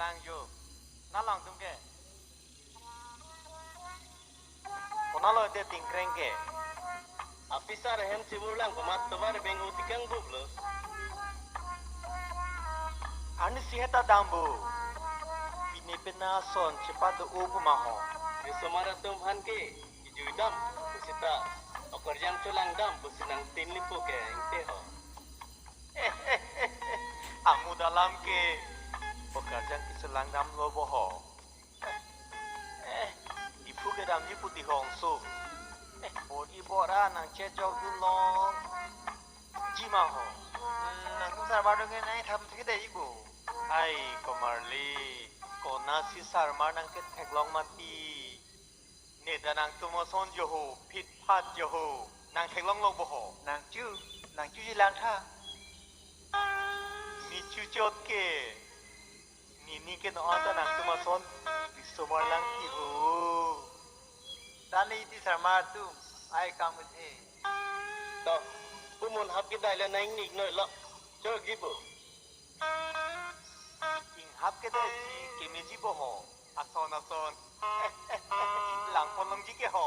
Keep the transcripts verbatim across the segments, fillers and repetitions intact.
Nang jo. Nang langdun ke. Konatlo te tingkreng ke. Apisar ahem chimur lang komat tovar beng utikang buk lo. Arnisi heta dambu. Pine pena son chepat do upu maho. Risomar atum aphan ke. Kijui dam, pusita, okarjang cholang dam, pusi nangtin lipo ke, ingte ho. Amut alam ke, okarjang kecholang damlo bo ho. Eh, iphu kedamji pu ti hong so. Eh, bor-i bor-a nangchejok dunlong. Ji ma ho. Hmm, nangtum sarmar dong ke nai tham thekde ibo. Ai, komarli, konatsi sarmar nangketheklong mati. Ne ta nangtum ason jo ho, phit phat jo ho, nangtheklonglo bo ho. Nangchu, nangchuji langtha. Ne chuchot ke, nini ke no anta nangtum ason, risomar lang ti ho. Tani ti sarmar atum, ai kam the. To, kumun hap kedai le nang nik noi lo, chor gibo. Inghap kedai si kemeji bo ho. Ason ason. Langpon longji ke ho.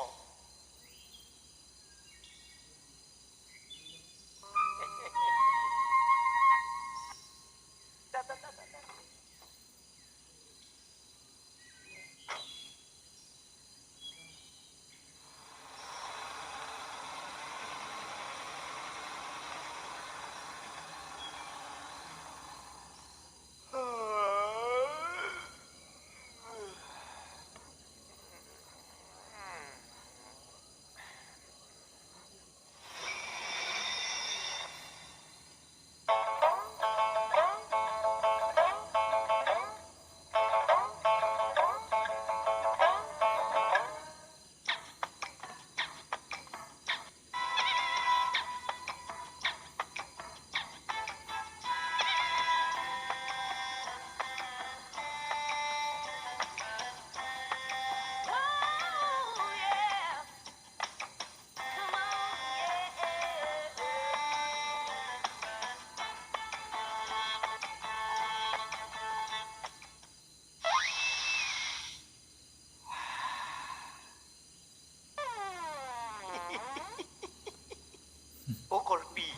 O Korpi.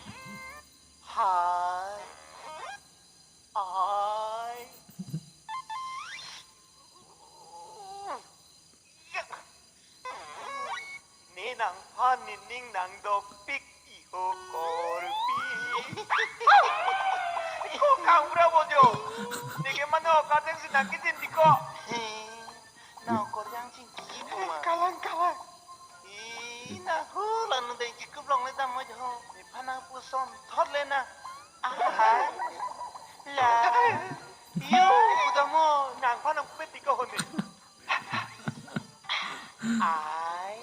Hai. Ai. Ne nangphan nening nangdokpik ti ho Korpi. Ko kang bra bo jo. Ne ke mane okarjang si nangkejin ti ko. He, na okarjang chingki ko ma. Kalang, kalang. I, na hu lanu deng chikup longle dam mo jo. Nephan nangpuson thot le na. Aha. La. Yo, kudamo. Nangphan nangpupet ti ko hone. I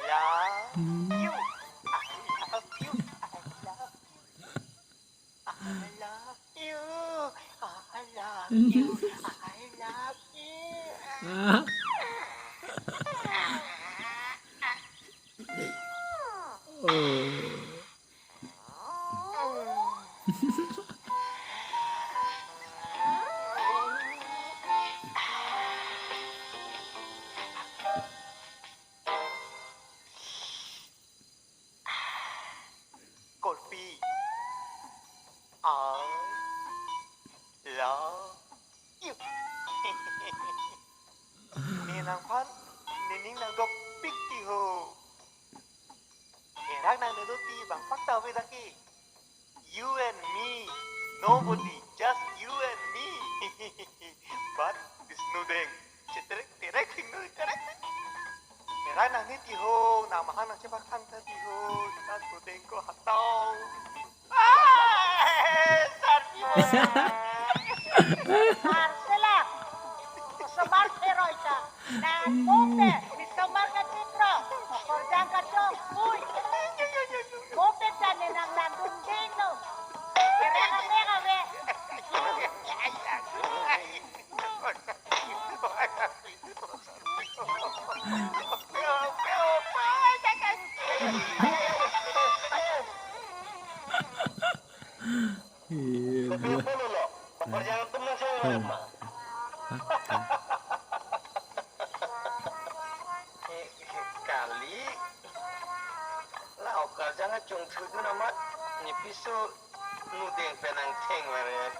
love you. I love you. I love you. I love you. I love you. I love you. Ah. Oh. Korpi, I love you. Ne nangphan nening nangdokpik ti ho. Nerak nang nedo ti bang pakta ave daki. You and me, nobody, just you and me. But Vishnu Deng, cheterek terek thing no terek. Nerak nang ne ti ho, nang mahang nangchepakhang ta ti ho, nang ko deng ko hatau. Ah, Sarpi. Marcela, osomar pheroi ta. Nang mope, risomar kachitro, okarjang kachongpui. Mope ta ne nang langdun dingno. Kere kame kame. Iya. Okarjang atum nang sing. Chongthu dun amat, ne piso nudeng pen angtheng mare.